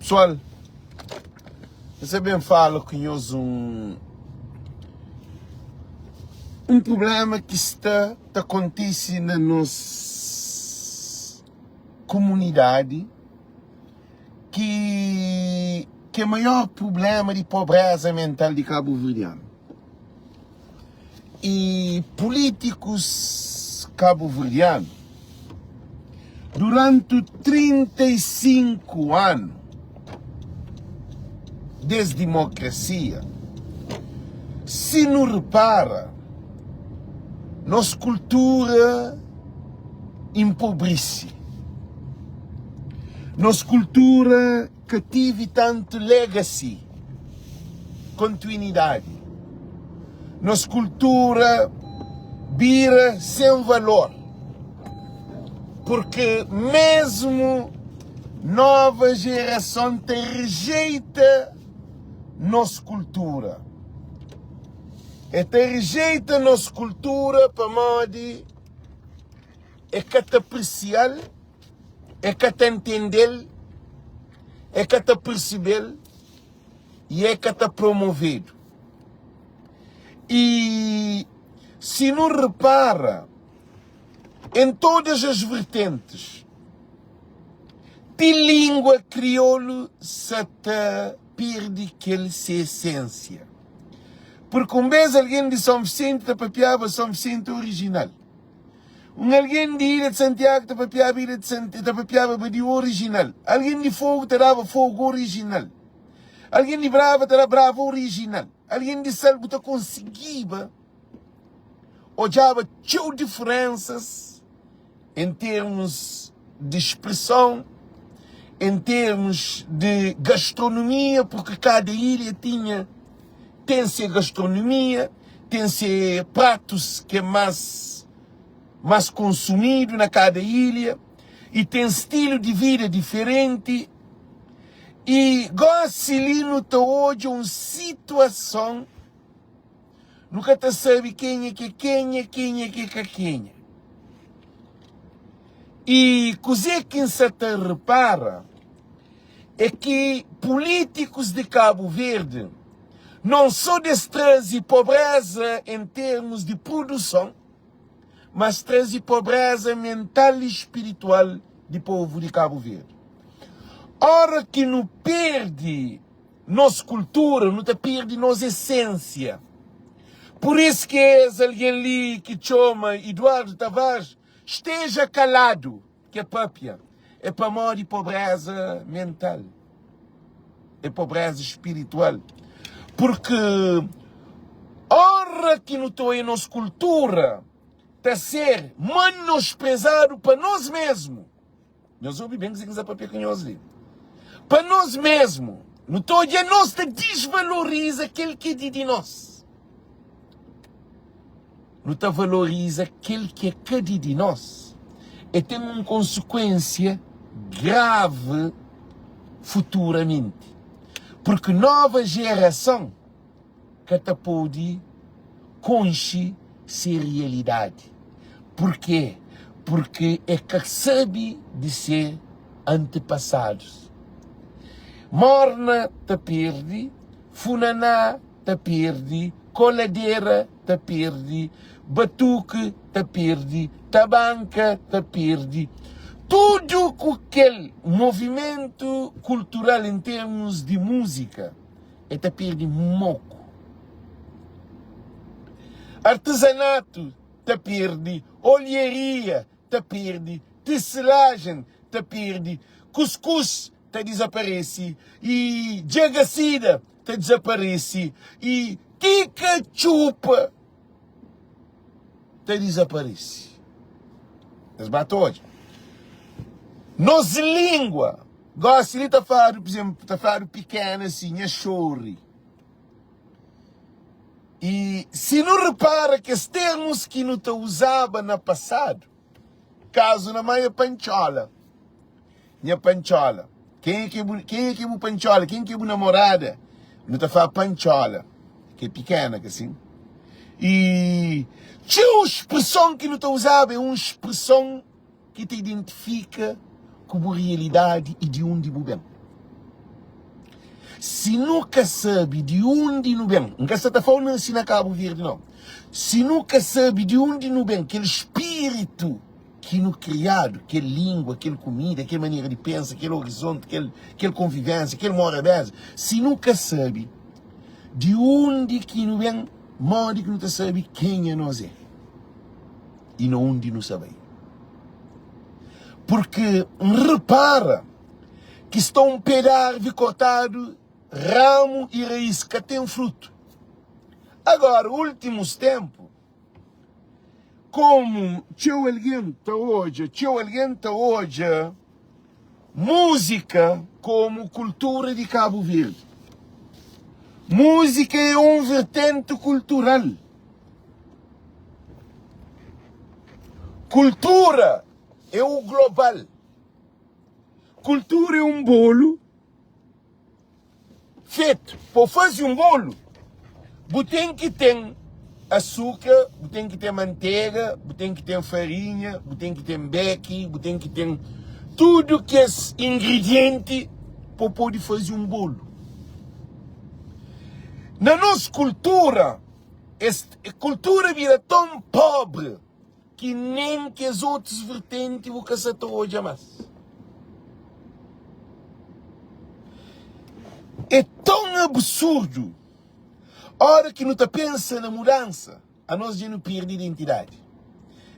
Pessoal, N sa ben fala ku nhos un un prublema ki sta ta kontise na nos kumunidadi ki ki é maior prublema di pobreza mental di kabuverdianu. I pulítikus kabuverdianu duranti 35 anu des dimokrasia, si nu repara, nos kultura inpobrisi, nos kultura ka tive tantu legacy, kontinuidadi. Nos kultura bira sen valor, purki mesmu nova jerason ta rejeita nos kultura. E ta rejeita nos kultura pamodi e ka ta apresial. E ka ta ntende-l, e ka ta persebe-l i e ka ta promovedu. I si nu repara em todas as vertentes, ti lingua kriolu sa ta perde kel se esensia. Purki un bes algen di Son Visenti ta papiaba Son Visenti orijinal. Un algen di Ilha di Santiagu ta papiaba Ilha di Santiagu, ta papiaba badiu orijinal. Algen di Fogu ta daba Fogu orijinal. Algen di Brava ta daba Brava orijinal. Algen di Sal, bu ta konsigiba odjaba txeu diferénsas en termus di spreson, en termus di gastronomia, purki kada ilha tinha ten se gastronomia, ten se pratus ki é más más konsumidu na kada ilha i ten stilu di vida diferenti. I gósi li nu ta odja un situason. Nu ka ta sabe kenha ki é kenha, kenha ki é ka kenha. I kuzê ki N sa ta repara é ki pulítikus di Kabu Verdi non sô des traze pobréza en termus di produson, mas traze pobréza mental i spiritual di povu di Kabu Verdi. Óra ki nu perde nos kultura, nu ta perde nos esênsia. Pur isu ki es algen li ki txoma Eduardo Tavares steja kaladu ke papia, é pamodi pobreza mental, é pobreza spiritual. Purki ora ki nu ta oia nos kultura ta ser menosprezadu pa nos mesmu, Nhos obi ben kuzê ki N sta papia ku nhos li. Pa nos mésmu, nu ta odja nos ta disvaloriza kel ki é di di nos. Nu ta valoriza kel ki é ka di di nos. E ten un konsekuénsia gravi futuramenti. Purki nova jerason ka ta pode konxe se realidadi. Purkê? Purkê e ka sabe di se antepasadus. Morna ta perde, funaná ta perde, koladera ta perde, batuke ta perde, tabanka ta perde. Tudu ku kel movimentu kultural en termus di múzika. E ta perde moku. Artezanatu ta perde, olheria ta perde, teselajen ta perde, kuskus ta dizaparese i djagasida ta dizaparese i ti katxupa ta dizaparese. Es ba ta odja. Nos lingua, gosi li ta fladu, pur izénplu, ta fladu pikena si, nha xori. I si nu repara kes termus ki nu ta uzaba na pasadu, kazu na mai é pantxola. Nha pantxola. Kenha ki é bu, kenha ki é bu pantxola? Ken ki é bu namorada? Nu ta fla pantxola, ki é pikena, ka sin? I txeu spreson ki nu ta uzaba é un spreson ki ta identifika ku bu realidadi i di undi bu ben. Si nu ka sabe di undi nu ben, N ka sa ta fla-u nase na Kabu Verdi nau, si nu ka sabe di undi nu ben, kel spiritu ki nu kriadu, kel lingua, kel kumida, kel manera di pensa, kel orizonti, kel kel konvivensia, kel morabeza, si nu ka sabe di undi ki nu ben, modi ki nu ta sabe kenha nos é i na undi nu sa bai? Purki N repara ki sta un pé di arvi kortadu, ramu i raís ka ten frutu. Agora, últimus ténpu, komu txeu algen ta odja, txeu algen ta odja múzika komu kultura di Kabu Verdi. Múzika é un vertenti kultural. Kultura é o global. Kultura é un bolu fetu. Pa faze un bolu, bu ten ki ten asuka, bu ten ki ten mantega, bu ten ki ten farinha, bu ten ki ten beki, bu ten ki ten tudu kes ingridienti pa pode faze un bolu. Na nos kultura, es kultura bira ton pobri ki nen kes otus vertenti bu ka sa ta odja más. É ton absurdu ora ki nu ta pensa na mudansa, anos dja nu perde identidadi.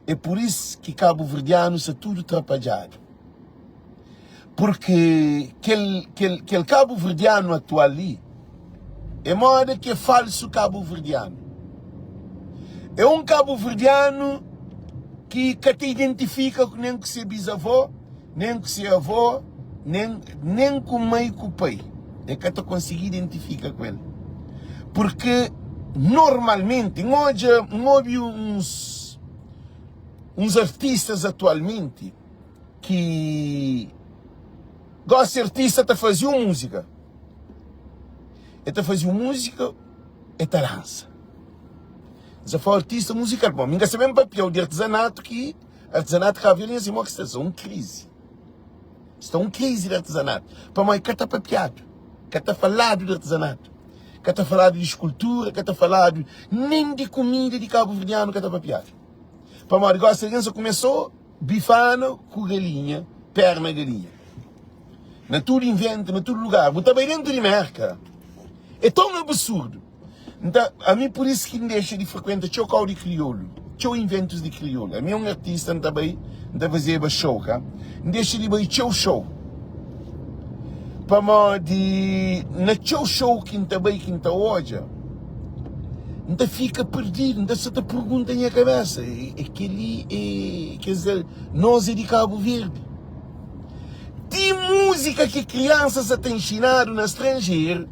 É pur is ki kabuverdianu sta tudu trapadjadu. Purki kel, kel, kel kabuverdianu atual li é moda ki é falsu kabuverdianu. É un kabuverdianu ki ka ta identifika nen ku se bizavó, nen ku se avó, nen, nen ku mai ku pai. E ka ta konsigi identifika ku el. Purki normalmenti, N odja, N obi uns, uns artistas atualmenti, ki gosi artista ta faze un múzika, e ta faze un múzika e ta lansa. N sa fla artista muzikal, pamodi mi N ka sabe papiau di artizanatu ki artizanatu ka violensia sima ki sta sta un krizi. Sta un krizi di artizanatu pamodi ka ta papiadu, ka ta faladu di artizanatu, ka ta faladu di eskultura, ka ta faladu nen di kumida di kabuverdianu ka ta papiadu. Pamodi gosi algen sa kumesou Bifana ku galinha, perna galinha. Na tudu inventa, na tudu lugar. Bu ta bai dentu di Merka. É ton absurdu. Nta, ami pur isu ki N dexa di frekuenta txeu kau di kriolu, txeu inventus di kriolu. Ami é un artista, N ta bai, N ta fazeba show, ka? N dexa di bai txeu show. Pamodi na txeu show ki N ta bai, ki N ta odja, N ta fika perdidu, N ta sa ta pergunta nha kabésa, é kel-li é, kes el, nos é di Kabu Verdi? Ti múzika ki kriansa sa ta inxinadu na stranjeru,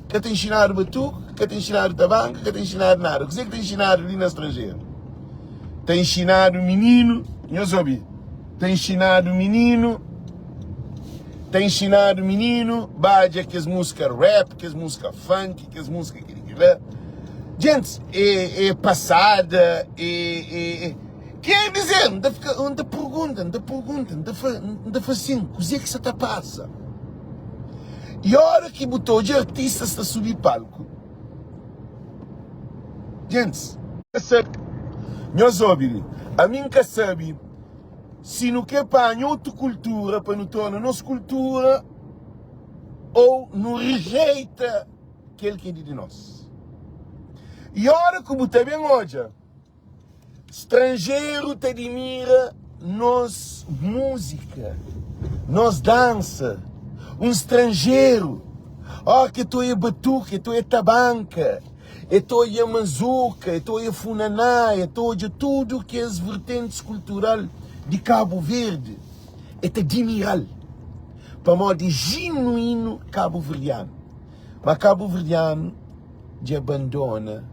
ka ta inxinadu batuku, ka ta inxinadu tabanka, ka ta inxinadu nada. Kuzê ki ta inxinadu li na stranjeru? Ta inxinadu mininu, nhos obi, ta inxinadu mininu, ta inxinadu mininu badja kes múzika rap, kes múzika funk, kes múzika kel-li kel-la. Gentis, é, é pasada, é, é, é. Ker dizer, N ta fika, N ta pergunta, N ta pergunta, N ta fla, N ta fla sin, kuzê ki sa ta pasa? I ora ki bu ta odja artistas ta subi palku, gentis, nhos obi li, ami N ka sabe si nu kre panha otu kultura pa nu torna nos kultura ou nu rejeita kel ki é di nos. I ora ku bu ta ben odja Stranjeru ta dimira nos múzika, nos dansa. Un stranjeru, ó ke ta oia batuka, e ta oia tabanka, e ta oia mazuka, e ta oia funaná, e ta odja tudu kes vertentis kultural di Kabu Verdi, e ta dimira-l pamodi é jinuínu kabuverdianu. Ma kabuverdianu dja bandona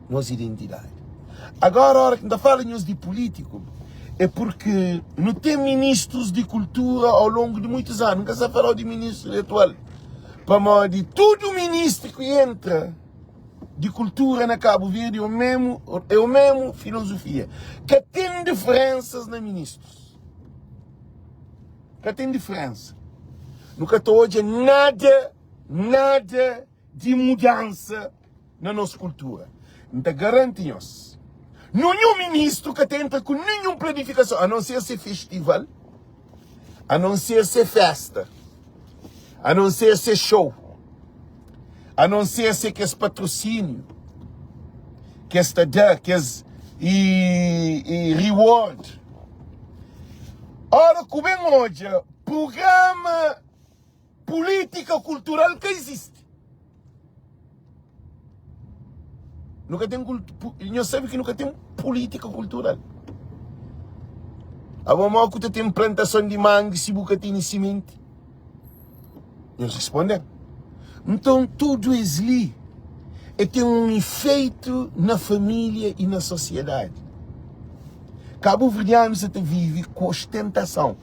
nos identidadi. Agora, ora ki N ta fala nhos di pulítiku, é purki nu ten ministrus di kultura au longu di muitus anu. N ka sta fala di ministru atual, pamodi tudu ministru ki entra di kultura na Kabu Verdi é o memu, é o memu filozofia. Ka ten diferensas na ministrus. Ka ten diferensa. Nu ka ta odja nada, nada di mudansa na nos kultura. N ta garanti nhos, ninhun ministru ka ta entra ku ninhun planifikason, a non ser se festival, a non ser se festa, a non ser se show, a non ser se kes patrosíniu ki es ta da, kes e, e reward. Ora ku ben odja prugrama Pulítika kultural ka izisti. Nu ka ten Nhos sabe ki nu ka ten pulítika kultural. Abo mo ku ta ten plantason di mangi si bu ka tene simenti? Nhos responde-m. Nton, tudu es li e ten un ifeitu na família i na sosiedadi. Kabuverdianu sa ta vive ku ostentason.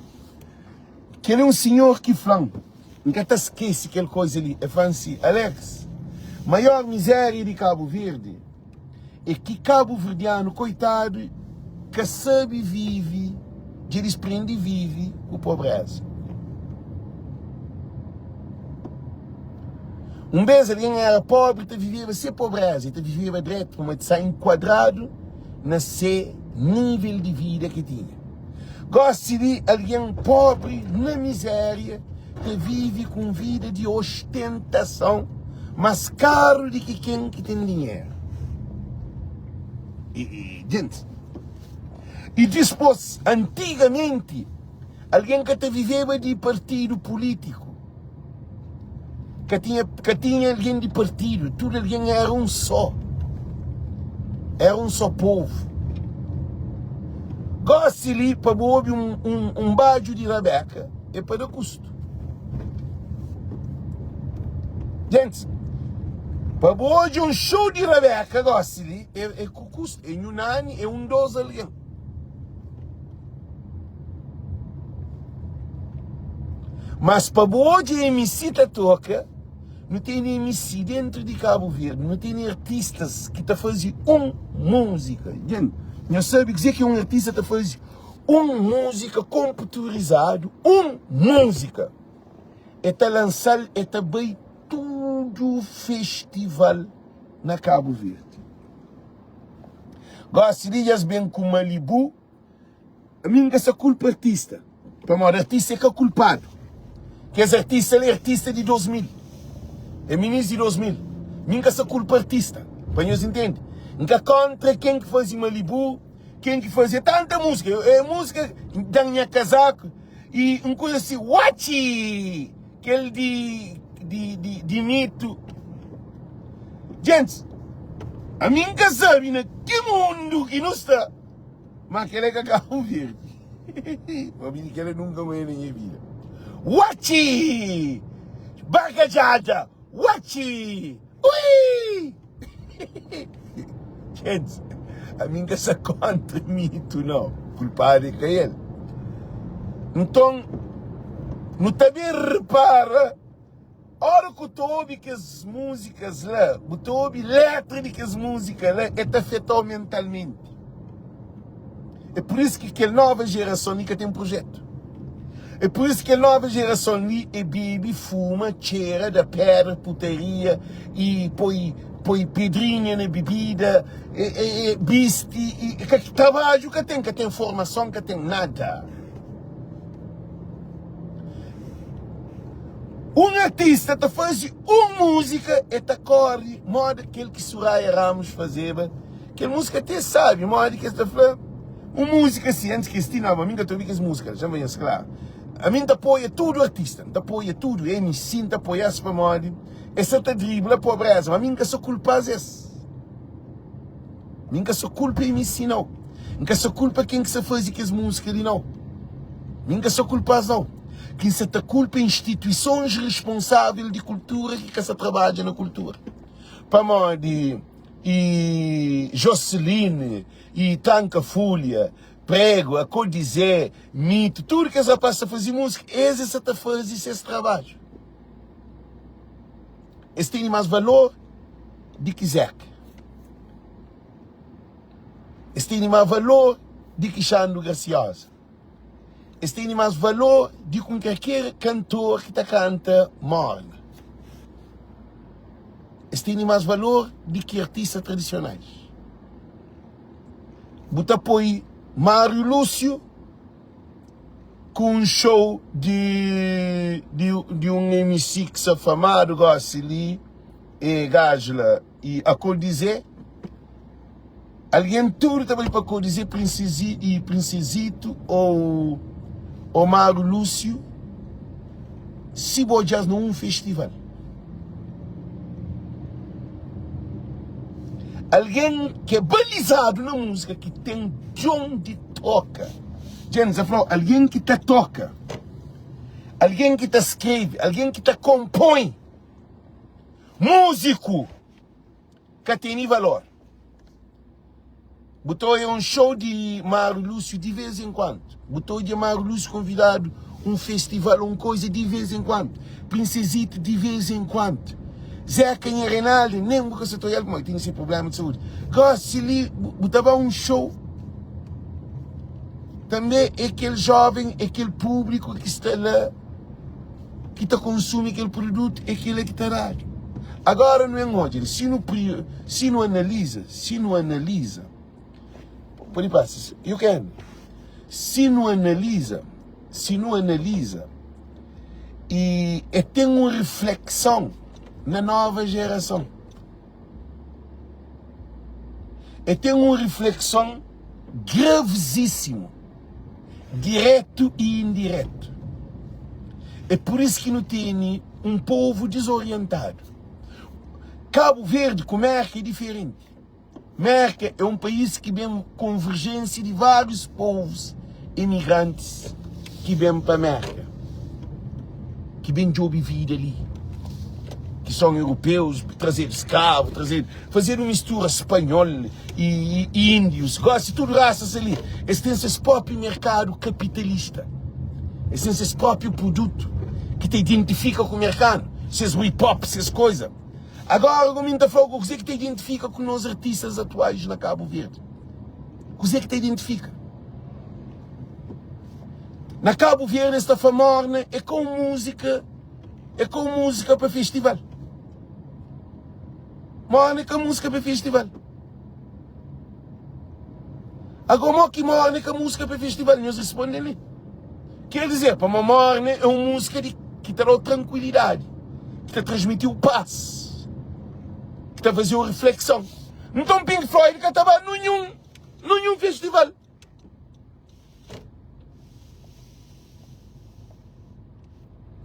Kel é un sinhor ki fla-m, N ka ta skese kel koza li. El fla-m si, Alex, maior mizéria di Kabu Verdi é ki kabuverdianu koitadu ka sabe vive, dja elis prende vive ku pobréza. Un bês algen éra póbri ta viveba se pobréza, el ta viveba dretu pamodi el sta enkuadradu na se nível di vida ki el tinha. Gósi li, algen póbri na mizéria ta vive ku un vida di ostentason más karu di ki ken ki ten dinheru. I, djenti, i dispôs, antigamenti, algen ka ta viveba di partidu pulítiku. Ka tinha, ka tinha algen di partidu, tudu algen éra un só. Éra un só povu. Gósi li, pa bu obi un, un, un badju di Rabeka, é pa da kustu. Gentis, pa bu odja un xou di Rabeka gósi li, é, é ku kustu. É nhu nani, é un dos algen. Mas pa bu odja MC ta toka, nu tene MC dentru di Kabu Verdi, nu tene artistas ki ta faze un múzika. Djent, nhos sabe kuzê ki un artista ta faze un múzika konputurizadu, un múzika. E ta lansa-l, e ta bai tudu festival na Kabu Verdi. Gosi li dja es ben ku Malibu. Ami N ka sa kulpa artista, pamodi artista é ka kulpadu. Kes artista li é artista di 2000, é minis di 2000. Mi N ka sa kulpa artista, pa nhos intende. N ka kontra ken ki faze Malibu, ken ki faze tanta múzika. É múzika da-m nha kazaku i un kuza si, watchi! Kel di di di di mito. Gentis, ami N ka sabe na ki mundu ki nu sta. Ma kel é ka Kabu Verdi. Pabia di kel-la nunka N oia na nha vida. Watchi! Barkadjadja! Watchi! Ui! Gentis, ami N ka sta kontra mitu nau. Kulpadu é ka el. Nton, nu ta ben repara. Ora ku ta obi kes múzikas la, bu ta obi letra di kes múzika la, e ta afetau mentalmenti. É pur isu ki kel nova jerason li ka ten projetu. É pur isu ki kel nova jerason li é bebe, fuma, txera, da pedra, putaria i poi poi pedrinha na bebida, e, e, e bisti, e, ka, trabadju ka ten, ka ten formason, ka ten nada. Un artista ta faze un múzika e ta kóre móda kel ki Suraya Ramos fazeba. Kel múzika até sabe modi ki es ta fla un múzika si antis ki es ti naba. Mi N ka ta obi kes múzika la, xa-m fla nhos klaru. Ami N ta apoia tudu artista, N ta apoia tudu MC, N ta apoia-s pamodi es sa ta dribla pobréza, ma mi N ka sa kulpa-s es. Mi N ka sa kulpa MC nau. N ka sa kulpa ken ki sa faze kes múzika li nau. Mi N ka sa kulpa-s nau. Ki N sa ta kulpa instituisons responsável di kultura ki ka sa trabadja na kultura. Pamodi i Joseline, i Tranka Fulha, Prego, Akodizé, Mito, tudu kes rapaz sa faze múzika, es es sa ta faze ses trabadju. Es tene más valor di ki Zeka. Es tene más valor di ki Xandu Graciosa. Es tene más valor di ku kalker kantor ki ta kanta morna. Es tene más valor di ki artista tradisionais. Bu ta poi Mário Lúcio ku un show di di di un MC ki sta famadu gosi li, e gaju la e Akodizé. Algen tudu ta bai pa Akodizé, Prinsezi e Prinsezito ou ou Mário Lúcio si bu odja-s na un festival. Algen ki é balizadu na múzika, ki ten don di toka. Dja N fla-u, algen ki ta toka, algen ki ta skrebe, algen ki ta konpoi múziku ka tene valor. Bu ta odja un show di Mário Lúcio di vez en kuandu. Bu ta odja Mário Lúcio konvidadu un festival, un koiza di vez en kuandu. Princesito di vez en kuandu. Zeca nha Reinaldo nen bu ka sa ta odja-l pamodi el ten se prublema di saúdi. Gosi li bu ta ba un show tanbe é kel joven, é kel públiku ki sta la ki ta konsumi kel produtu, é kel-la ki ta dadu. Agora nu en odja li, si nu si nu analiza, si nu analiza, pode pasa, you can, si nu analiza, si nu analiza e e ten un reflekson na nova jerason. E ten un reflekson gravizísimu, diretu i indiretu. É pur isu ki nu tene un povu dizorientadu. Kabu Verdi ku Merka é diferenti. Merka é un país ki ben konverjênsia di várius povus imigrantis ki ben pa Merka, ki ben djobe vida li, ki son europeus, trazedu skravu, trazedu, fazedu mistura spanhol i índius, gosi tudu rasas ali, es ten ses própi merkadu kapitalista, es ten ses própi produtu ki ta identifika ku merkanu, ses hip hop, ses koza. Agora gomi N ta fla-u kuzê ki ta identifika ku nos artistas atuais na Kabu Verdi. Kuzê ki ta identifika? Na Kabu Verdi es ta fla morna é ka un múzika, é ka un múzika pa festival. Morna é ka múzika pa festival. Agora mo ki morna é ka múzika pa festival? Nhos responde li. Quer dizer, pamo morna é un múzika di ki ta da-u tranquilidade, ki ta transmiti-u paz, ki ta faze-u reflexão. Nton Pink Floyd ka ta ba nunhun, nunhun festival.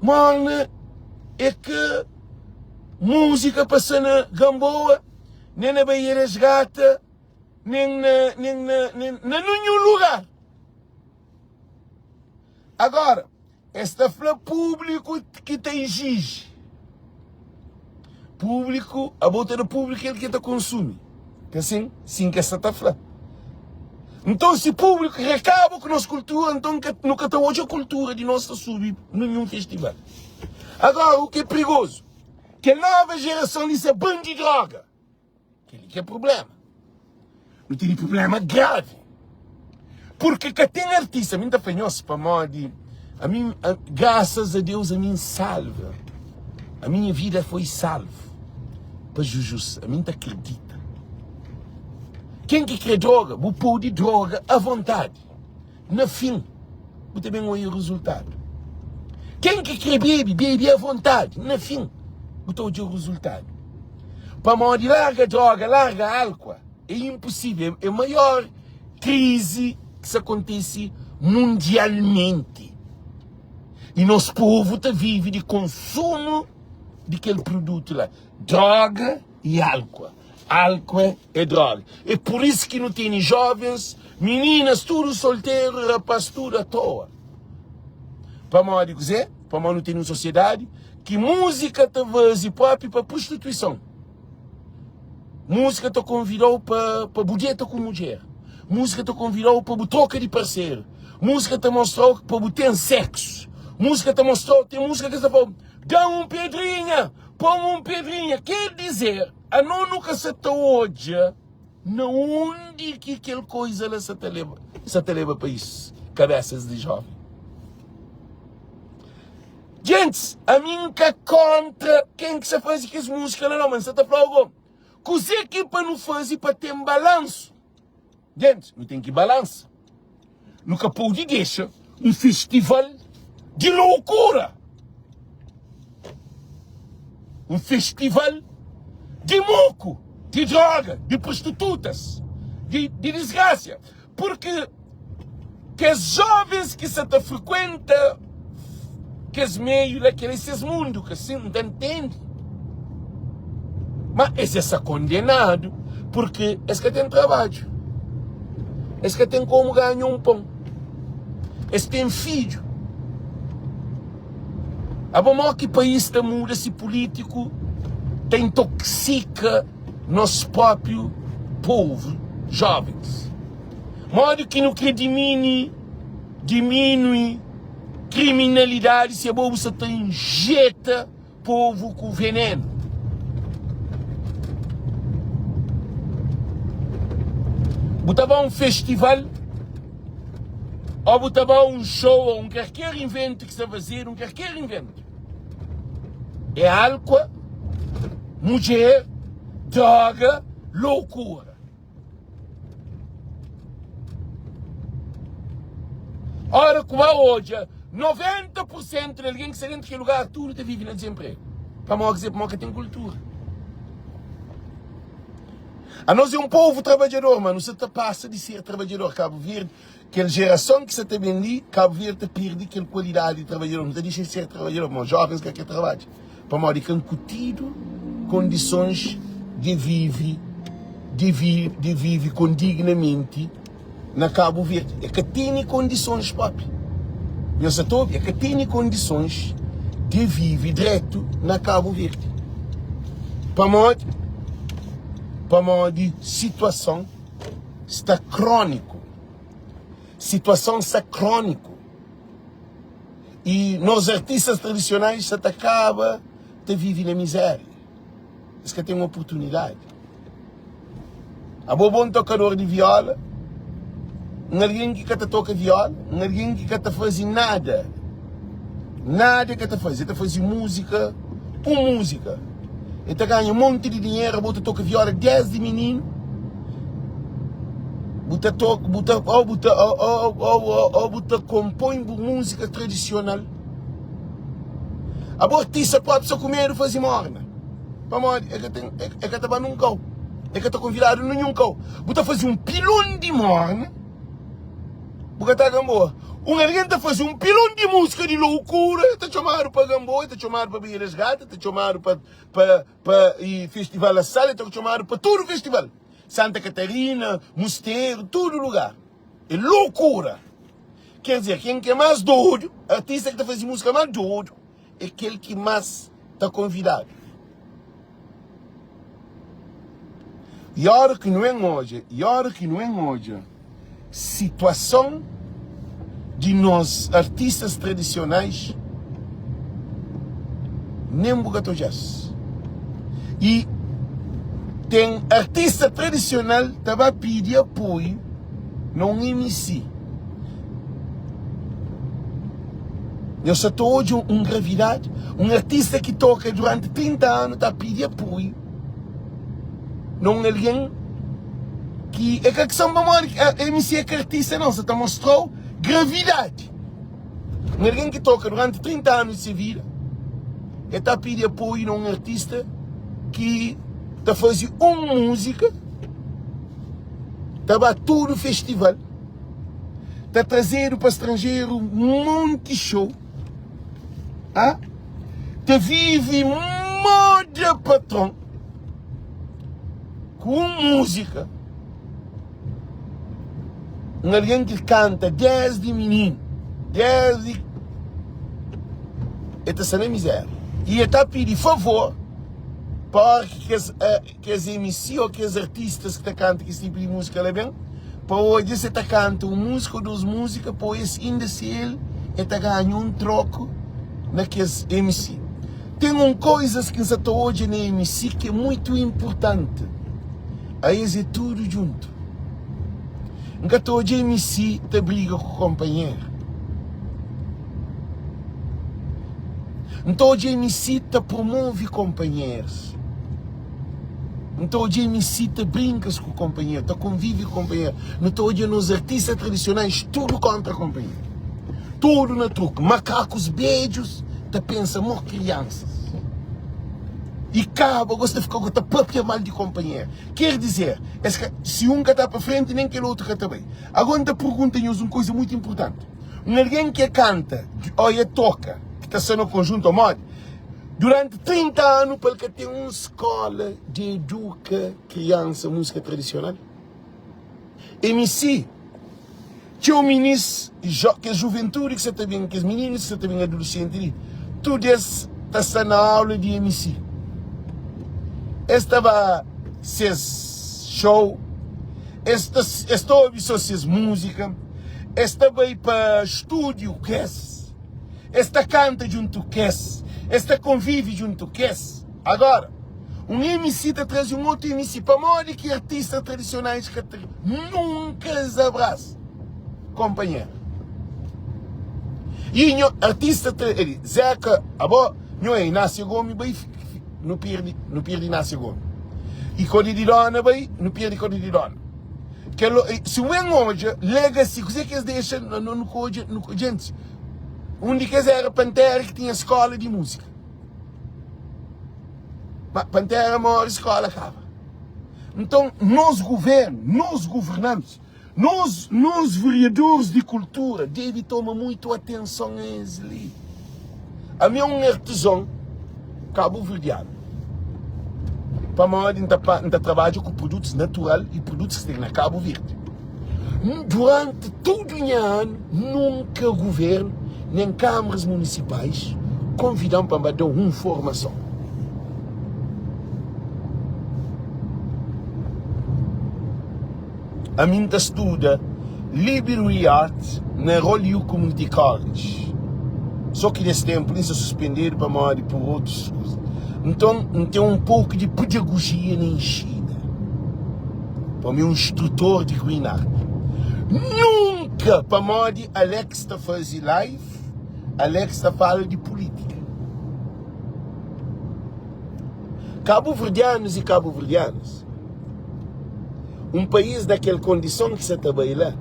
Morna é ka múzika pa sta na Gamboa, nen na Baía das Gata, nen na, nen na, nen na nunhun lugar. Agora, es ta fla públiku ki ta iziji. Públiku, abo ta da públiku kel ki el ta konsumi. Ka sin? Sin ki es sa ta fla. Nton, si públiku kre kaba ku nos kultura, nton nu ka ta odja kultura di nos ta subi ninhun festival. Agora, u ki é prigozu, kel nova jerason li sa bandi droga. Kel-li ki é prubléma. Nu tene prubléma gravi. Purki ka ten artista. Mi N ta fla nhos pamodi ami, grasas a Deus ami N salva. A minha vida foi salvo pa Jujus. Ami N ta kridita. Ken ki kre droga, bu pode droga a vontadi. Na fin, bu ta ben odja rezultadu. Ken ki kre bebe, bebe a vontadi. Na fin, bu ta odja rezultadu. Pamodi larga droga, larga álkua é inposível. É maior krizi ki sa kontise mundialmenti. I nos povu ta vive di konsumu di kel produtu la, droga i álkua. Álkua é droga. É pur isu ki nu tene jovens, mininas tudu solteru, rapaz tudu atoa. Pamodi kuzê? Pamodi nu tene un sosiedadi ki múzika ta faze própi pa prostituison. Múzika ta konvida-u pa pa bu deta ku mudjer. Múzika ta konvida-u pa bu troka di parseru. Múzika ta mostra-u pa bu ten seksu. Múzika ta mostra-u, ten múzika ki ta fla-u, da-m un pedrinha, pô-m un pedrinha. Ker dizer, ano nu ka sa ta odja na undi ki kel koiza la sa ta leba, sa ta leba país, kabesas di joven. Gentis, ami N ka kóntra ken ki sta faze kes múzika la nau, ma N sta ta fla-u gó, kuzê ki pa nu faze pa ten balansu? Gentis, nu ten ki balansa. Nu ka pode dexa un festival di loukura, un festival di moku, di droga, di prostitutas, di disgrasia. Purki kes jovens ki sa ta frikuenta kes meiu la, kel é ses mundu, ka sin? N ta ntende. Ma es é sa kondenadu purki es ka ten trabadju, es ka ten komu ganha un pon, es ten fidju. Abo mo ki país ta muda si pulítiku ta intoksika nos própriu povu, jovens? Modi ki nu kre dimini, diminui kriminalidadi si abo bu sa ta injeta povu ku venenu? Bu ta ba un festival ou bu ta ba un show ou un karker inventu ki sta fazedu, un karker inventu, é álkua, mudjer, droga, loukura. Ora ku ba odja 90 por sentu di algen ki sta dentu kel lugar tudu ta vive na dizenpregu. Pamodi ki pamodi ka ten kultura. Anos é un povu trabadjador, ma nu sa ta pasa di ser trabadjador. Kabu Verdi, kel jerason ki sa ta ben li, Kabu Verdi ta pirdi kel kualidadi di trabadjador. Nu ta dixa di ser trabadjador pamodi jovens ka kre trabadja. Pamodi ka nkutidu kondisons di vive di vi di vive kondignamenti na Kabu Verdi. E ka tene kondisons propi. Nhos sa ta obi? E ka tene kondisons di vive dretu na Kabu Verdi. Pamodi? Pamodi situason sta króniku. Situason sta króniku. I nos artistas tradisionais sa ta kaba ta vive na mizeria. Es ka ten oportunidadi. Abo bon tokador di viola, un algen ki ka ta toka viola, un algen ki ka ta faze nada, nada ka ta faze, el ta faze múzika, un múzika, el ta ganha monti di dinheru, abo ta toka viola desdi mininu. Bu ta toka, bu ta, ou bu ta, ou, ou, ou, ou bu ta konpõe bu múzika tradisional. Abo artista própi sa ku medu faze morna. Pamodi e ka ten, e ka ta ba nun kau. E ka ta konvidadu ninhun kau. Bu ta faze un pilon di morna, bu ka ta Gamboa. Un algen ta faze un pilon di múzika di loukura, e ta txomadu pa Gamboa, e ta txomadu pa Baía das Gatas, e ta txomadu pa, pa, pa e Festival La Sal, e ta txomadu pa tudu festival. Santa Catarina, Musteru, tudu lugar. É loucura! Quer dizer, ken ki é más dodu, artista ki ta faze múzika más dodu, é kel ki más ta konvidadu. E óra ki nu en odja, e óra ki nu en odja situason di nos artistas tradisionais, nen bu ka ta odja-s. I ten artista tradisional ta ba pidi apoiu na un MC. Nhos sa ta odja un gravidadi? Un artista ki toka duranti 30 anu ta pidi apoiu na un algen ki é ka kiston pamodi MC é ka artista não, sa ta mostrau gravidadi. Un algen ki toka duranti 30 anu di se vida el ta pidi apoiu na un artista ki ta faze un múzika, ta ba tudu festival, ta trazedu pa stranjeru monti show, ah, ta vive moda patron ku un múzika. Un algen ki kanta desdi mininu, desdi el ta sta na mizeria i el ta pidi favor pa ora ki kes kes MC ô kes artistas ki ta kanta kes tipu di múzika la ben pa odja si el ta kanta un múzika ô dos múzika pa odja si inda si el el ta ganha un troku na kes MC. Ten un koizas ki N sa ta odja na MC ki é muitu inpurtanti. Aes é tudu djuntu. N ka ta odja MC ta briga ku konpanheru. N ta odja MC ta promove konpanherus. N ta odja MC ta brinkas ku konpanheru, ta konvive ku konpanheru. Nu ta odja nos artista tradisionais tudu kontra konpanheru. Tudu na truki. Makakus bedjus ta pensa mo kriansas. I kaba gosi ta fika ta papia mal di konpanheru. Ker dizer, es ka, si un ka ta pa frenti, nen kel otu ka ta bai. Agora N ta pergunta nhos un kuza mutu inpurtanti. Un algen ki e kanta ô e toka, ki ta sta na konjuntu ô modi, duranti 30 anu pa el ka ten un skóla di eduka kriansa múzika tradisional? MC, Txeu minis, kes juventudi ki sa ta ben, kes mininus ki sa ta ben adulesenti li, tudu es ta sta na aula di MC. Es ta ba ses show, es ta es ta obi so ses múzika, es ta bai pa stúdiu ku es, es ta kanta djuntu ku es, es ta konvive djuntu ku es. Agora, un MC ta traze un otu MC. Pamodi ki artista tradisionais ka ta nunka es abrasa konpanheru? I nho artista tra el Zeka, abo nho é Inácio Gomi bai nu pirdi nu pirdi Inácio Gomi. I kodi di dona bai nu pirdi kodi di dona. Kel si bu ben odja legacy kuzê ki es dexa no nu ka odja nu ka djentis un di kes era Pantera ki tinha skola di múzika. Ma Pantera móre, skóla kaba. Nton, nos govérnu, nos governantis, nos, nos vereadores di kultura debe toma muitu atenson a es li. Ami é un artizon kabuverdianu. Pamodi N ta, N ta trabadja ku produtus natural i produtus ki ten na Kabu Verdi. Duranti tudu nha anu, nunka guvernu nen kamaras munisipais konvida-m pa N ba da un formason. Ami N ta studa Liberty Art na Holyoke Community College. Só ki nes tenpu li N sta suspendedu pamodi pur otus kuza. Nton, N ten un poku di pedagojia na inxina. Pamodi é un instrutor di Green Art. Nunka pamodi Alex ta faze live, Alex ta fala di política. Kabuverdianus i kabuverdianas, un país na kel kondison ki sa ta bai la,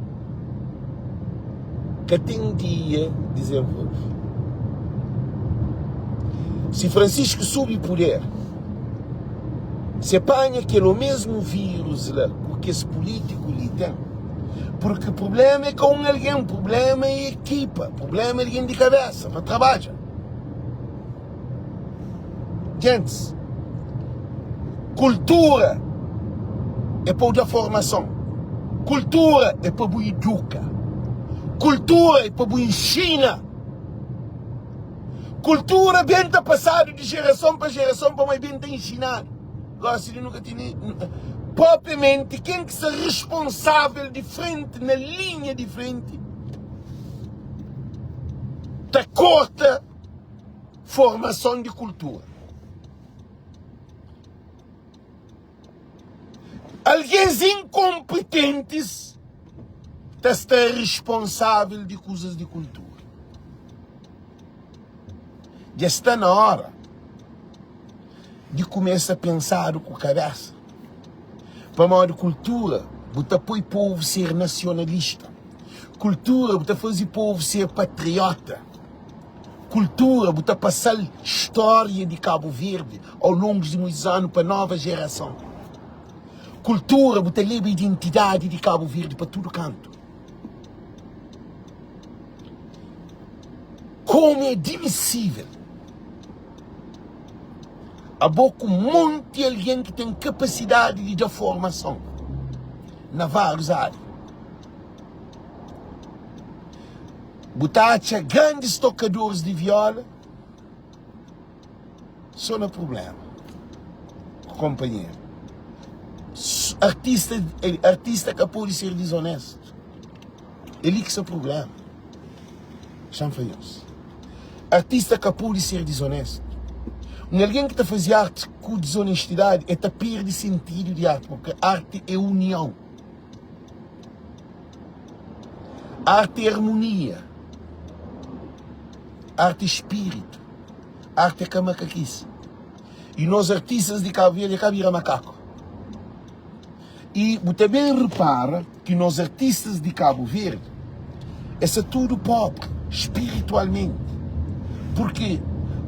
ka ten dia dizenvolve. Si Francisco subi puder, Se panha kel omesmu virus la ku kes pulitiku li ten, purki prublema é ka un algen, prublema é ekipa, prublema é algen di kabesa pa trabadja. Gentis, kultura é pa bu da formason, kultura é pa bu iduka, kultura é pa bu inxina. Kultura ben ta pasadu di jerason pa jerason pamodi ben ta inxinadu. Gosi li nu ka tene propriamenti ken ki sta responsavel di frenti na linha di frenti ta korta formason di kultura. Algens inkonpetentis ta sta responsavel di kuzas di kultura. Dja sta na ora di kumesa pensadu ku kabesa. Pamodi kultura bu ta poi povu ser nasionalista. Kultura bu ta faze povu ser patriota. Kultura bu ta pasa-l stória di Kabu Verdi au longu di muitus anu pa nova jerason. Kultura bu ta leba identidadi di Kabu Verdi pa tudu kantu. Komu é dimisível abo ku monti algen ki ten kapasidadi di da formason na várius ária. Bu ta atxa grandis tokadoris di viola so na prublema ku konpanheru. Artista, artista ka pode ser dizonestu. É li ki sta prublema. Xa-m fla nhos. Artista ka pode ser dizonestu. Un algen ki ta faze arti ku dizonestidadi, el ta perde sentidu di arti, purki arti é union. Arti é armonia. Arti é spiritu. Arti é ka makakisa. I nos artistas di Cabo Verde é ka bira makaku. I bu ta ben repara ki nos artistas di Cabo Verde é sa tudu pobri spiritualmenti. Purkê?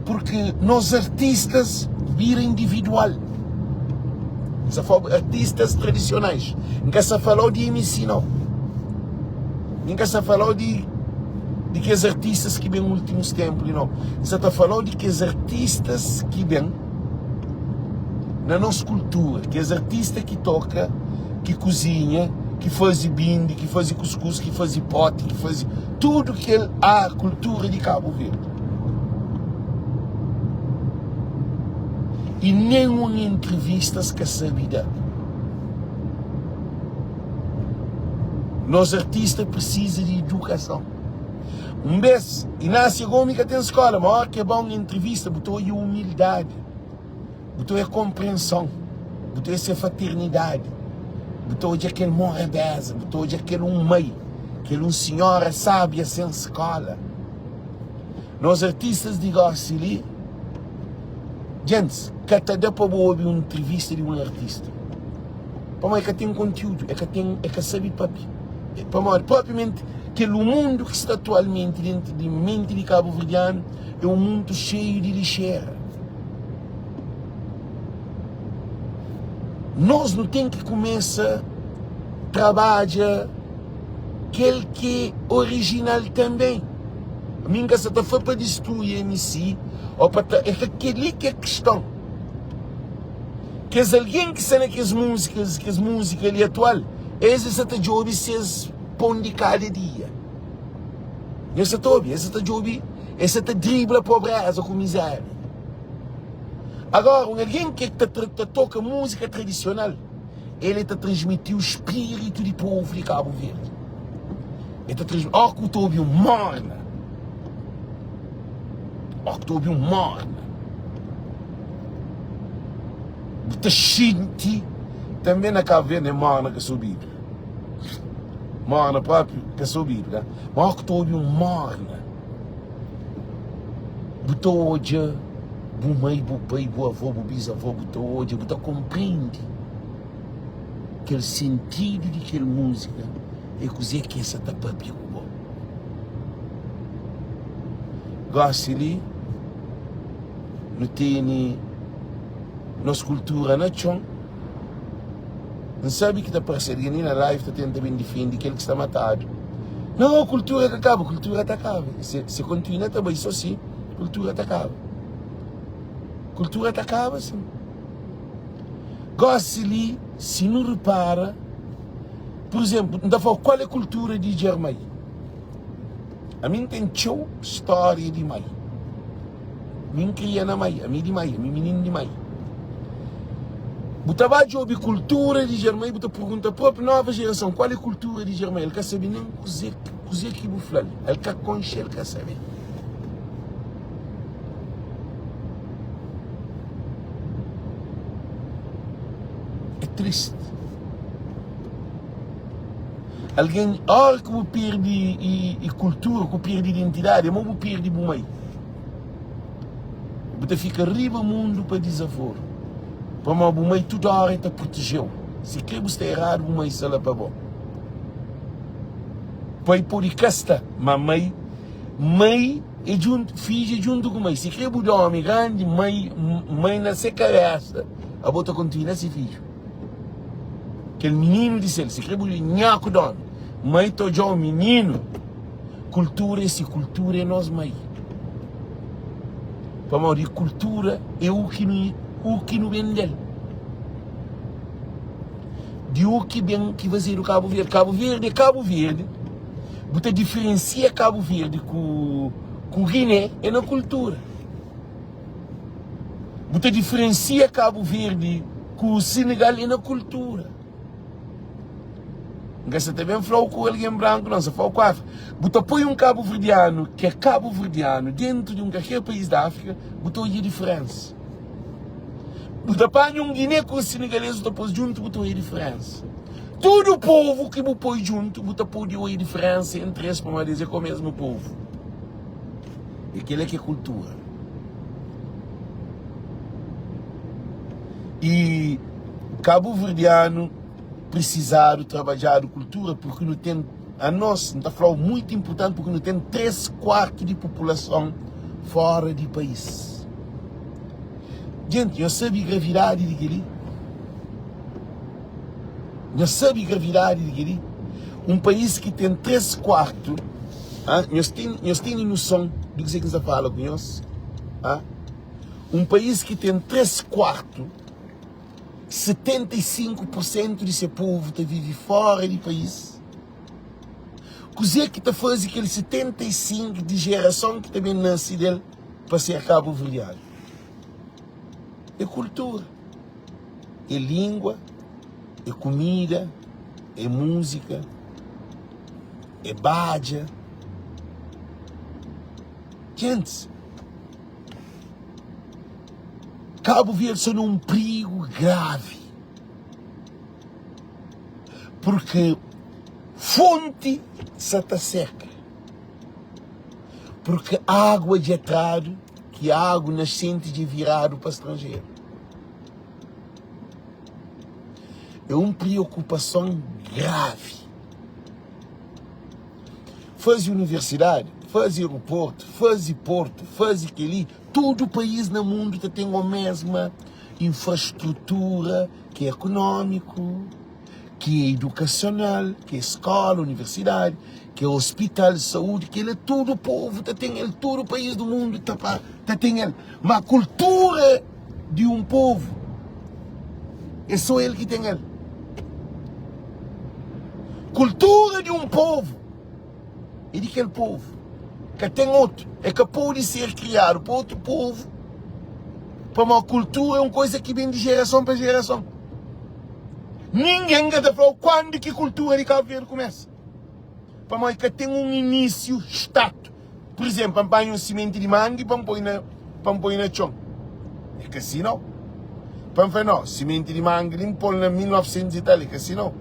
Purkê nos artistas bira individual. N sa fala artistas tradisionais. N ka sa falau di MC nau. N ka sa falau di di kes artistas ki ben ultimus tenpu li nau. N sa ta falau di kes artistas ki ben na nos kultura, kes artista ki toka, ki kuzinha, ki faze bindi, ki faze kuskus, ki faze poti, ki faze tudu kel a kultura di Kabu Verdi. I nen un entrevista es ka sabe da. Nos artista presiza di idukason. Un bes, Inásia Gomi ka ten skola, ma ora ki e ba un entrevista bu ta odja umildadi, bu ta odja konprenson, bu ta odja se fraternidadi, bu ta odja kel morabeza, bu ta odja kel un mai, kel un sinhora sábia sen skola. Nos artistas di gosi li, djentis, ka ta da pa bu obi un entrevista di un artista, pamodi e ka ten kontiúdu, e ka ten, e ka sabe papia. Pamodi propriamenti kel mundu ki sta atualmenti dentu di menti di kabuverdianu é un mundu xeiu di lixera. Nos nu ten ki kumesa trabadja kel ki é orijinal tanben. Mi N ka sa ta fla pa distrui MC ô pa ta, é ka kel-li ki é kiston. Kes algen ki sta na kes múzikas, kes múzika li atual, es sa ta djobe ses pon di kada dia. Es sa ta obi, es sa ta djobe, es sa ta dribla pobreza ku mizéria. Agora, un algen ki ta, ta toka múzika tradisional, el ta transmiti o spiritu di povu di Kabu Verdi. El ta transmiti, ó ku ta obi un morna, ó ku ta obi un morna, bu ta xinti tanbe na Kabu Verdi, morna ka sa obidu, morna propi ka sa obidu, ka? Ma ó ku ta obi un morna, bu ta odja bu mai, bu pai, bu avó, bu bisavó, bu ta odja, bu ta konprende kel sentidu di kel múzika é kuzê ki es sa ta pâpia ku bo. Gósi li, nu tene nos kultura na txon. N sabe ki ta parse algen li na live ta tenta ben difende kel ki sta matadu. Nau, kultura ka kaba, kultura ta kaba. Se, se kontinua ta bai so si, kultura ta kaba. Kultura ta kaba sin. Gosi li, si nu repara, pur izenplu, N ta fla-u kual é kultura di Djermai. Ami N ten txeu stória di mai. Mi N kria na mai, ami di mai, ami mininu di mai. Bu ta ba djobe kultura di Djermai, bu ta pergunta própi nova jerason kual é kultura di Djermai, el ka sabe nen kuzê kuzê ki bu fla-l, el ka konxe, el ka sabe. É tristi. Algen, óra ki bu perde i kultura, ku perde identidadi, é mo bu perde bu mai. Bu ta fika riba mundu pa dizaforu. Pamodi bu mai tudu óra el ta proteje-u. Si kre bu sta eradu, bu mai sta la pa bo. Pai pode ka sta, ma mai, mai é djuntu, fidju é djuntu ku mai. Si kre bu da ómi grandi, mai, mai na se kabésa, abo ta kontinua se fidju. Kel mininu di sel, si kre bu nhaku di omi, mai ta odjau mininu, kultura é si, kultura é nos mai. Pamodi kultura é u ki nu, u ki nu ben del. Di u ki ben ki fazedu Kabu Verdi. Kabu Verdi é Kabu Verdi, bu ta diferensia Kabu Verdi ku ku Giné é na kultura. Bu ta diferensia Kabu Verdi ku Senegal é na kultura. N ka sa ta ben fla-u ku algen branku não, sa fla-u ku Áfrika. Bu ta poi un kabuverdianu ki é kabuverdianu dentu di un kalker país di Áfrika, bu ta odja diferensa. Bu ta panha un Giné ku un Senegalês, bu ta pô-s djuntu, bu ta odja diferensa. Tudu povu ki bu poi djuntu, bu ta pode odja diferensa entri es pamodi es é ka o mesmu povu. É kel-la ki é kultura. I kabuverdianu prisizadu trabadjadu kultura purki nu ten anos, N ta fla-u, muitu inpurtanti purki nu ten 3 kuartu di populason fora di país. Jenti, nhos sabe gravidadi di kel-li? Nhos sabe gravidadi di kel-li? Un país ki ten 3 kuartu, nhos ten, nhos tene noson di kuzê ki N sta fala ku nhos? Un país ki ten 3 kuartu, 75 pur sentu di se povu ta vive fóra di país. Kuzê ki ta faze kel 75 di jerason ki ta ben nase del pa ser kabuverdianu? É kultura, é língua, é kumida, é múzika, é badja. Gentis, Kabu Verdi sta na un prigu gravi purki fonti sa ta seka, purki agua dja tradu ki agu nasenti dja viradu pa stranjeru. É un priokupason gravi. Faze universidadi, faze aeroportu, faze portu, faze kel-li, tudu país na mundu ta ten omesma infrastrutura ki é ekonómiku, ki é idukasional, ki é skóla, universidadi, ki é ospital, saúdi, kel-la tudu povu ta ten el, tudu país du mundu ta ta ten el. Má kultura di un povu é sô el ki ten el. Kultura di un povu é di kel povu, ka ten otu. É ka pode ser kriadu pa otu povu, pamodi kultura é un koza ki ben di jerason pa jerason. Ningen ka ta fla-u kuandu ki kultura di Kabu Verdi kumesa, pamodi ka ten un inísiu statu. Pur izénplu, pa N panha un simenti di mangi pa N poi na, pa N poi na txon. É ka si nau. Pa N fla, nau, simenti di mangi li N pô-l na 1900 i tal, é ka si nau.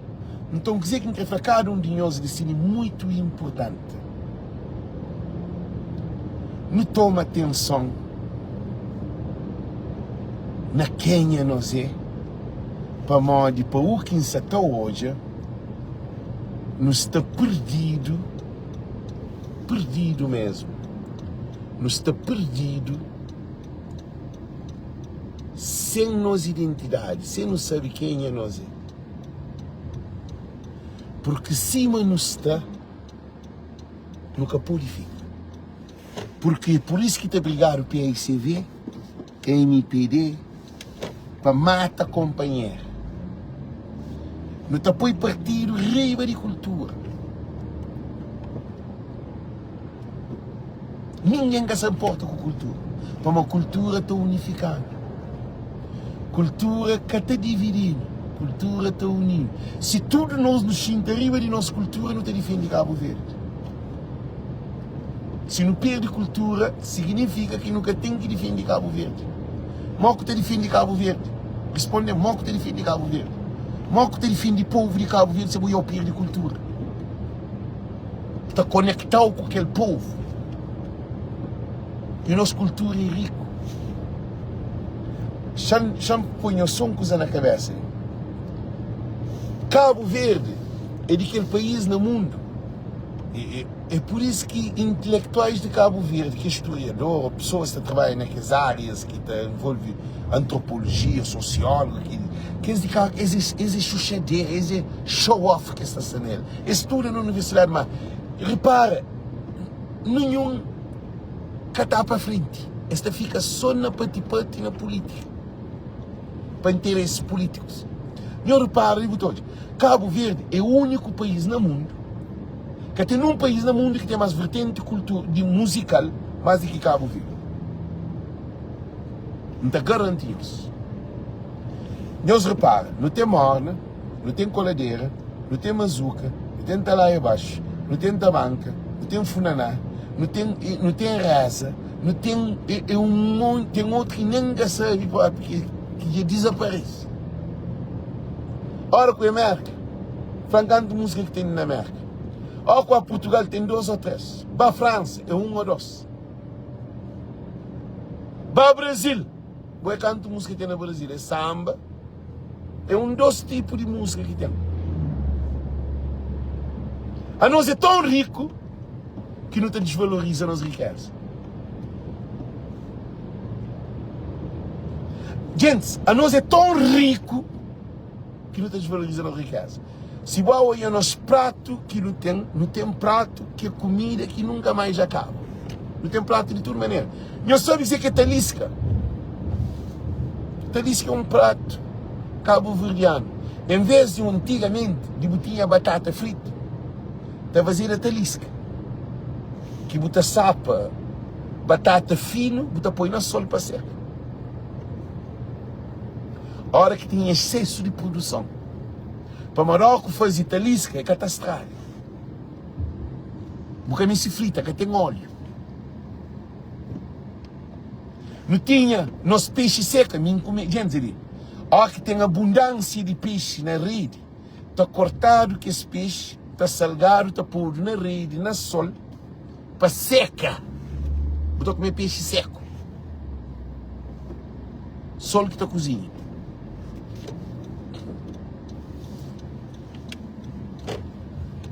Nton, kuzê ki N krê fla kada un di nhos li sin é mutu inportanti. Nu toma atenson na kenha nos é, pamodi pa u ki N sa ta odja, nu sta perdidu. Perdidu mesmu. Nu sta perdidu sen nos identidadi, sen nu sabe kenha nos é. Purki sima nu sta, nu ka pode fika. Purki pur isu ki ta brigadu PICV, MPD, pa mata konpanheru. Nu ta poi partidu riba di kultura. Ningen ka sa nporta ku kultura, pamodi kultura ta unifika-nu. Kultura ka ta dividi-nu, kultura ta uni-nu. Si tudu nos nu xinta riba di nos kultura, nu ta difende Kabu Verdi. Si nu perde kultura, siginifika ki nu ka ten ki difende Kabu Verdi. Mo ku ta difende Kabu Verdi? Risponde-m, mo ku ta difende Kabu Verdi? Mo ku ta difende povu di Kabu Verdi si bo perde kultura? Ta konekta-u ku kel povu. I nos kultura é riku. Xa-m poi nhos sô un kuza na kabésa li. Kabu Verdi é di kel país na mundu. É pur isu ki intelektuais di Kabu Verdi, ki é storiador ô pesoas ki ta trabadja na kes árias ki ta envolve antropolojia, sosiólogu, ki kes di Kabu es é xuxadera, es é show off ki es ta sta na el. Es studa na universidadi, má repara, ninhun ka ta pa frenti. Es ta fika sô na pati-pati na pulítika, pa interesis pulítikus. Nho repara li bu ta odja. Kabu Verdi é úniku país na mundu, ka ten nun país na mundu ki ten más vertenti kultu di muzikal más di ki Kabu Verdi. N ta garanti nhos. Nhos repara, nu ten morna, nu ten koladera, nu ten mazuka, nu ten talaia baxu, nu ten tabanka, nu ten funaná, nu ten nu ten reza, nu ten e e un monti, ten otu ki nen N ka sabe propi ki ki dja dizaparese. Ora ku é Merka, fla-m kantu múzika ki ten na Merka. Ora ku a Purtugal ten dos ô tres. Ba Fransa é un ô dos. Ba Brazil. Bo é kantu múzika ten na Brazil? É samba. É un dos tipu di múzika ki ten. Anos é ton riku ki nu ta disvaloriza nos rikeza. Gentis, anos é ton riku ki nu ta disvaloriza nos rikeza. Si bo odja nos pratu ki nu ten, nu ten pratu ki é kumida ki nunka mais dja kaba. Nu ten pratu di tudu manera. Nhos sabe kuzê ki é taliska? Taliska é un pratu kabuverdianu. En vês di antigamenti di bu tinha batata fritu, ta fazeda taliska, ki bu ta sapa batata finu, bu ta poi na sol pa seka. Ora ki tinha exsesu di produson, pamodi ora ku faze taliska e ka ta straga. Bu ka meste frita, ka ten óliu. Nu tinha nos pexi seka, mi N kume, djenti li, ora ki ten abundansia di pexi na redi, ta kortadu kes pexi, ta salgadu, ta podu na redi, na sol, pa seka. Bu ta kume pexi seku. Sol ki ta kuzinha.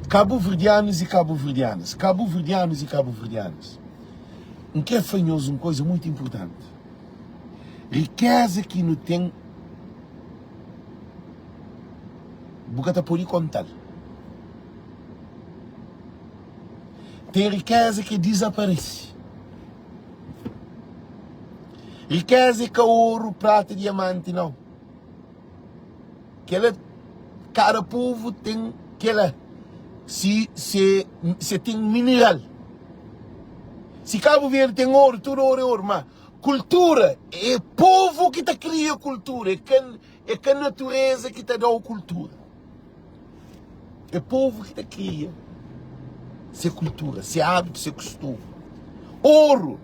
Kabuverdianus i kabuverdianas, kabuverdianus i kabuverdianas, N kre fla nhos un koza mutu inpurtanti. Rikeza ki nu ten, bu ka ta pode konta-l. Ten rikeza ki dizaparese. Rikeza é ka oru, prata, diamanti, nau. Kela, kada povu ten kela si se se ten mineral. Si Kabu Verdi ten oru, tudu oru é oru, ma kultura é povu ki ta kria kultura, é ka é ka natureza ki ta dau kultura. É povu ki ta kria se kultura, se abitu, se kustumu. Oru,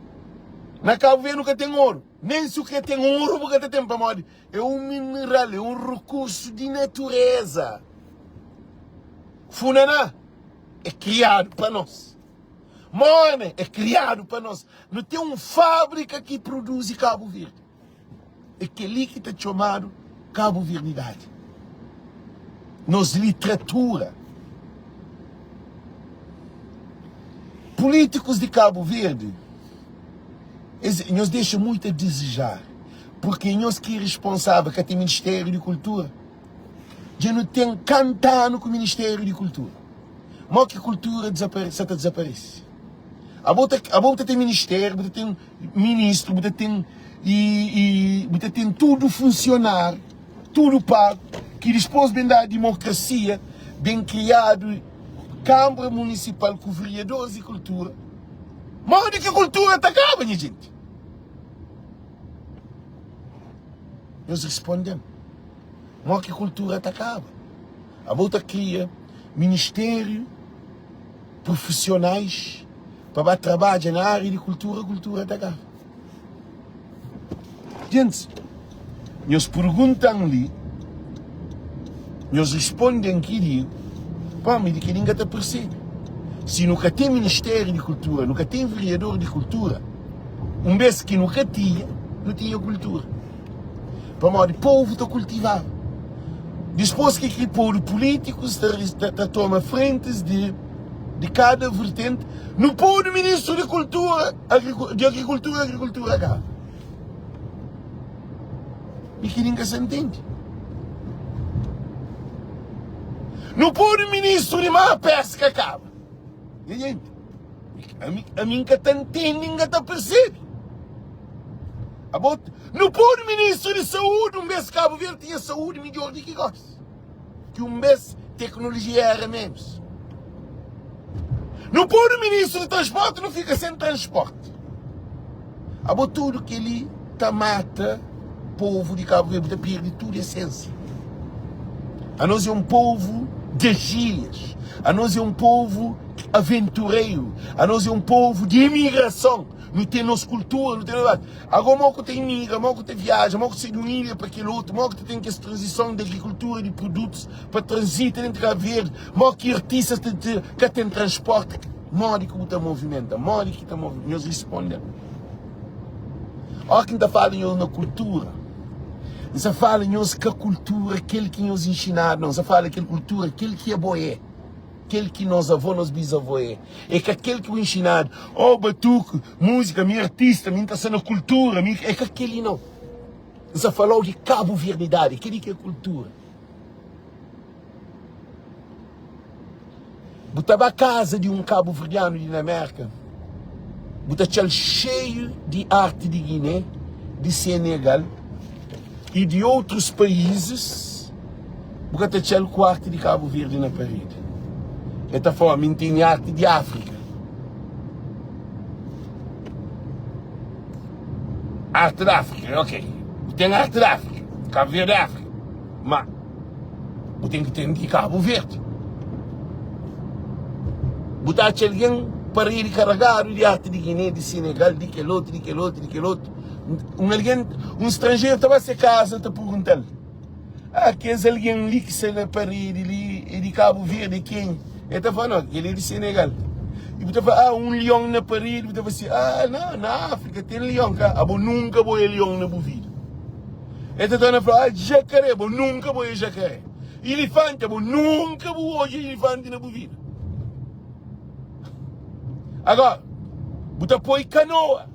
na Kabu Verdi nu ka ten oru, nen si bu kre ten oru bu ka ta ten pamodi É un mineral, é un rekursu di natureza. Funaná é kriadu pa nos. Mona é kriadu pa nos. Nu ten un fábrika ki produzi Kabu Verdi. É kel-li ki ta txomadu Kabuverdidadi. Nos litratura. Pulítikus di Kabu Verdi, es, nhos dexa muitu a dizejar. Purki nhos ki responsável ka ten Ministériu di Kultura? Dja nu ten kanta anu ku Ministériu di Kultura. Mo ki kultura sa ta dizaparese? Abo ta abo bu ta ten ministériu, bu ta ten ministru, bu ta ten i i bu ta ten tudu funsionáriu, tudu pagu, ki dispôs ben dadu dimokrasia, ben kriadu Kanbra Munisipal ku veriadoris di kultura. Modi ki kultura ta kaba, nha jenti? Nhos responde-m, Mo ki kultura ta kaba? Abo ta kria ministériu, prufisionais pa ba trabadja na ária di kultura, kultura ta kaba. Gentis, nhos pergunta-m li, nhos responde-m ki digu, pamodi kel-li N ka ta persebe. Si nu ka ten ministériu di kultura, nu ka ten veriador di kultura, Un bês ki nu ka tinha, nu tinha kultura. Pamodi povu ta kultivaba. Dispôs ki ki podu pulítikus ta, ta, ta toma frentis di, di kada vertenti, nu podu ministru di kultura, di agrikultura, agrikultura kaba. Mi ki nin ka sa ntende. Nu podu ministru di mar, peska kaba. Nha gente, ami, ami N ka ta ntende, N ka ta persebe. Abo, nu pode ministru di saúdi, un bes Kabu Verdi tinha saúdi midjor di ki gosi. Ki un bes teknolojia era menus. Nu pode ministru di transporti, nu fika sen transporti. Abo tudu keli ta mata povu di Kabu Verdi, bu ta pirdi tudu esensia. Anos é un povu di gírias, anos é un povu aventureru, anos é un povu di imigrason. Nu ten nos kultura, nu ten nos. Agora mo ku ta imigra, mo ku ta viaja, mo ku ta sai di un ilha pa kel otu, mo ku ta ten kes tranzison di agrikultura di produtus pa transita dentru di Kabu Verdi, mo ki artistas ta ka ten transporti, modi ki bu ta movimenta, modi ki ta movimenta? Nhos risponde-m. Óras ki N ta fala nhos na kultura, N sta fala nhos ka kultura kel ki nhos inxinadu, nau. N sta fala kel kultura kel ki abo é, kel ki nos avó, nos bizavó é. É ka kel ki bu inxinadu, oh batuku, múzika, mi é artista, mi N ta sta na kultura, mi. É ka kel-li, nau. N sta fala-u di kabuverdidadi, kel-li ki é kultura. Bu ta ba kaza di un kabuverdianu di na Merka, bu ta atxa-l xeiu di arti di Giné, di Senegal i di otrus paízis, bu ka ta atxa-l ku arti di Kabu Verdi na paredi. El ta fla, Mi N tene arti di Afrika. Arti di Afrika, ok. Bu ten arti di Afrika, Kabu Verdi é Afrika. Ma bu ten ki ten di Kabu Verdi. Bu ta atxa algen paredi karagadu di arti di Giné, di Senegal, di kel otu, di kel otu, di kel otu. Un algen, un stranjeru ta ba se kaza ta pergunta-l, Ah, kes algen li ki sta na paredi li é di Kabu Verdi, é kenha? El ta fla, Nau, kel-li é di Senegal. I bu ta fla, Ah, un lion na paredi, bu ta fla si, Ah, nau, na Afrika ten lion ka? Abo nunka bo é lion na bu vida. El ta torna fla, Ah, jakaré, bo nunka bo é jakaré. Ilifanti, abo nunka bu odja ilifanti na bu vida. Agora, bu ta poi kanoa,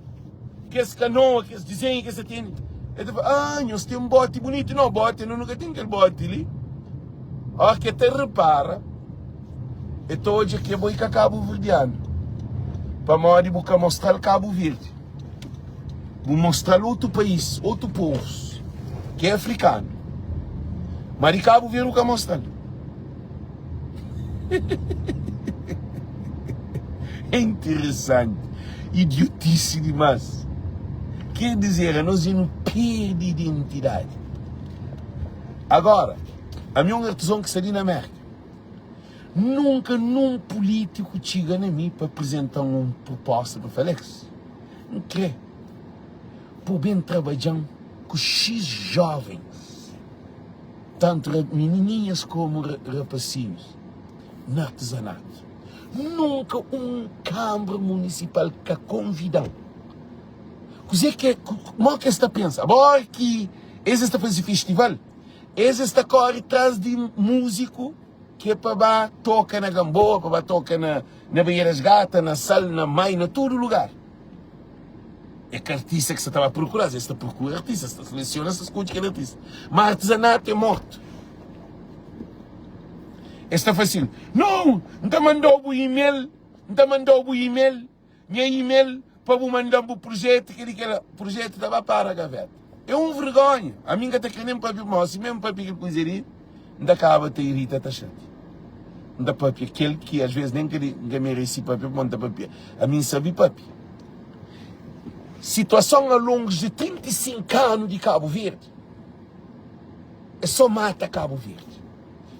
kes kanoa, kes dizenhu ki es ta tene. El ta fla, Ah, nhos ten boti bunitu. Nau, boti, no nu ka ten kel boti li. Óras ki el ta repara, el ta odja ki abo é ka kabuverdianu, pamodi bu ka mostra-l Kabu Verdi. Bu mostra-l otu país, otu povus ki é afrikanu, má di Kabu Verdi bu ka mostra-l. É interesanti, idiotisi dimás. Ker dizer, anos dja nu perde identidadi. Agora, ami é un artizon ki sta li na Merka. Nunka nun pulítiku txiga na mi pa aprizenta-m un prupósta pa fla, Alex, N krê pa bu ben trabadja-m ku xis jóvens, tantu minininhas komu rapasinhus, na artizanatu. Nunka un kanbra munisipal ka konvida-m. Kuzê ki, modi ki es ta pensa? Agora ki es ta faze festival, Es es ta kóre tras di múziku ki é pa ba toka na Gamboa, pa ba toka na na Baía das Gatas, na Sal, na Mai, na tudu lugar. É ka artista ki sa ta ba prokura-s, es ta prokura artista, es ta selesiona, es ta skodje kel artista. Ma artizanatu é mortu. Es ta fla sin, Nau, N ta manda-u bu email, N ta manda-u bu email. Nha email pa bu mandam bu projeto keli kela projeto ta ba para gaveta é um vergonha ami nka ta kre nem papia pamodi si mesmo papia kel kuza li nta kaba ta irita ta xatia nta papia kel ki as vezes nem nka mereci papia pamodi nta papia ami nsabi papia situason a longos de 35 anu di Cabo Verde é só mata Cabo Verde.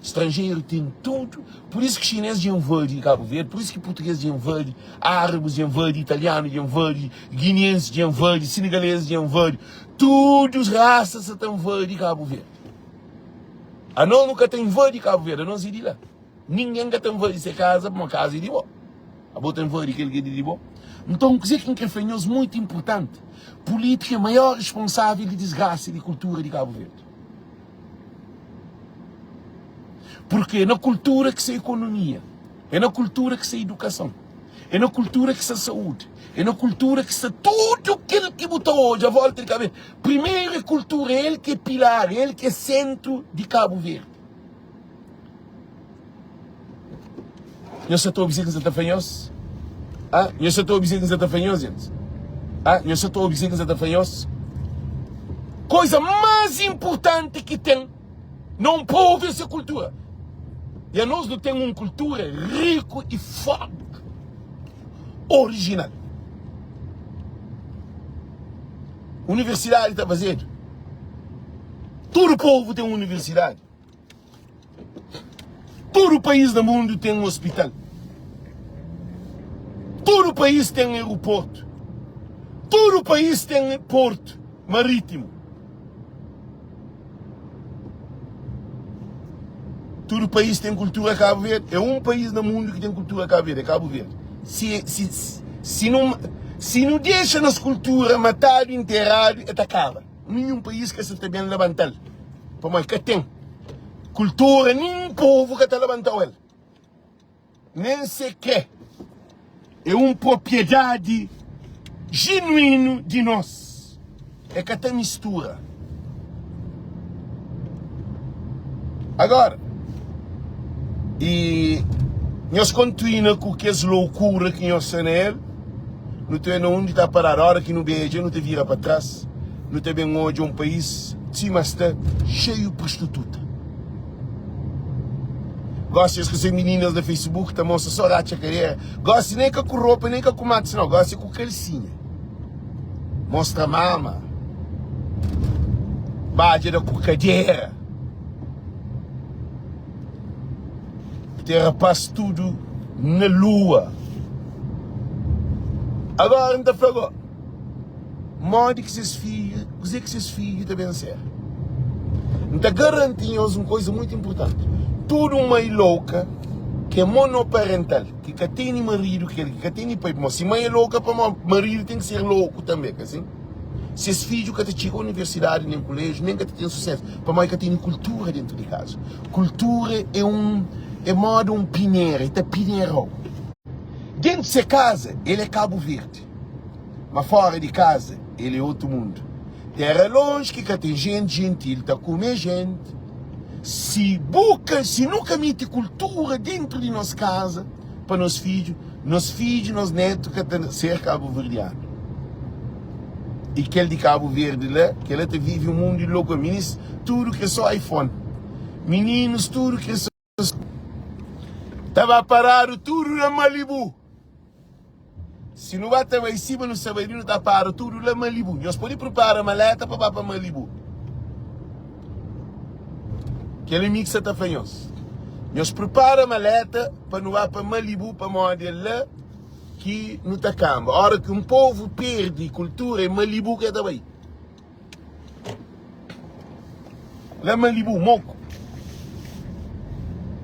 Stranjeru ten tudu, pur isu ki xinês dja invadi Kabu Verdi, pur isu ki purtugês dja invadi, árabis dja invadi, italianu dja invadi, giniensis dja invadi, senegalês dja invadi, tudu rasa sa ta invadi Kabu Verdi. Anos nu ka ta invadi Kabu Verdi, anos é di la. Ningen ka ta invadi se kaza, pamodi kaza é di bo. Abo ta invadi kel ki é di bo. Nton, kuzê ki N krê fla nhos, muitu inpurtanti, pulítika é maior responsável di disgrasa di kultura di Kabu Verdi. Porque é na kultura ki sta ekonomia, é na kultura ki sta idukason, é na kultura ki sta saúdi, é na kultura ki sta tudu kel ki bu ta odja a volta di Kabu Verdi. Primeru é kultura, é el ki é pilar, é el ki é sentru di Kabu Verdi. Nhos sa ta obi se ki N sa ta fla nhos? Ah, nhos sa ta obi se ki N sa ta fla nhos, gentis? Ah, nhos sa ta obi se ki N sa ta fla nhos? Koisa más inpurtanti ki ten na un povu é se kultura. E anos nu ten un kultura riku i fórti, orijinal. Universidadi ta fazedu. Tudu povu ten universidadi. Tudu país na mundu ten ospital. Tudu país ten aeroportu. Tudu país ten portu marítimu. Tudu país ten kultura Kabu Verdi. É un país na mundu ki ten kultura Kabu Verdi, é Kabu Verdi. Si, si, si, si, nu, Si nu dexa nos kultura matadu i nteradu, el ta kaba. Ninhun país ka sa ta ben labanta-l, pamodi ka ten kultura, ninhun povu ka ta labanta-u el. Nen se kre é un propriedadi jinuínu di nos. É ka ta mistura. Agora, i nhos kontuina ku kes loukura ki nhos sta na el, nu ta ben na undi ta paradu. Ora ki nu bedja, nu ta vira pa tras, nu ta ben odja un país sima sta xeiu prostituta. Gosi es ku se mininas na Facebook ta mostra so ratxa kadera. Gosi nem ka ku ropa, nem ka ku maxi não, gosi é ku kalsinha. Mostra mama. Badja da ku kadera. Tem rapaz tudo na lua. Agora N ta fla go. Modi ki ses fidju, kuzê ki ses fidju ta ben ser? N ta garanti nhos un kuza mutu inportanti, tudu mai louka ki é monoparental, ki ka tene maridu, kel ki ka tene pai, pamodi si mai é louka, pamodi maridu ten ki ser louku tanbê, ka sin? Ses fidju ka ta txiga universidadi, nen kuléjiu, nen ka ta ten susésu, pamodi ka tene kultura déntu di kaza. Kultura é un, é moda un pinera, el ta pinera-u. Déntu se kaza, el é Kabu Verdi. Ma fora di kaza el é otu mundu Tera lonji ki ka ten jenti Jentil ta kume jenti Si bu ka si nu ka miti kultura dentru di nos kaza pa nos fidju Nos fidju, nos netu ka ta ser kabuverdianu I kel di Kabu Verdi la, kel la ta vivi un mundu di lokura Minis tudu kre so iPhone Mininus tudu kre so Ta ba paradu tudu na Malibu. Si nu ba ta bai sima nu sta bai li, nu ta para tudu la Malibu. Nhos pode pripara maleta pa ba pa Malibu. Kel ami ki sta ta fla nhos, nhos pripara maleta pa nu ba pa Malibu pamodi é la ki nu ta kanba. Ora ki un povu perde kultura, é Malibu ki el ta bai. La Malibu, moku.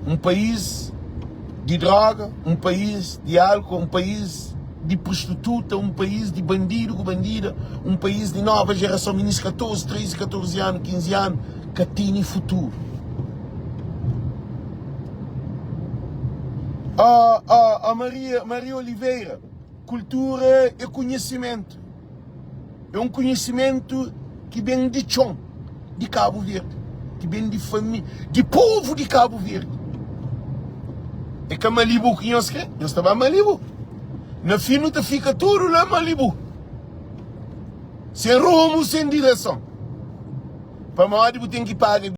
Um país di droga, um país di álcool, um país di prostituta, um país di bandidu ku bandida, um país di nova gerason, minis 14, 13, 14 anu, 15 anu, ka tene futuru. Oh, oh, oh Maria, Maria Oliveira, kultura é konhisimentu. É un konhisimentu ki ben di txon di Kabu Verdi, ki ben di fami, di povu di Kabu Verdi. É ka Malibu ki nhos kre? Nhos ta ba Malibu. Na fin nu ta fika tudu la Malibu. Sen rumu, sen direson. Pamodi bu ten ki paga.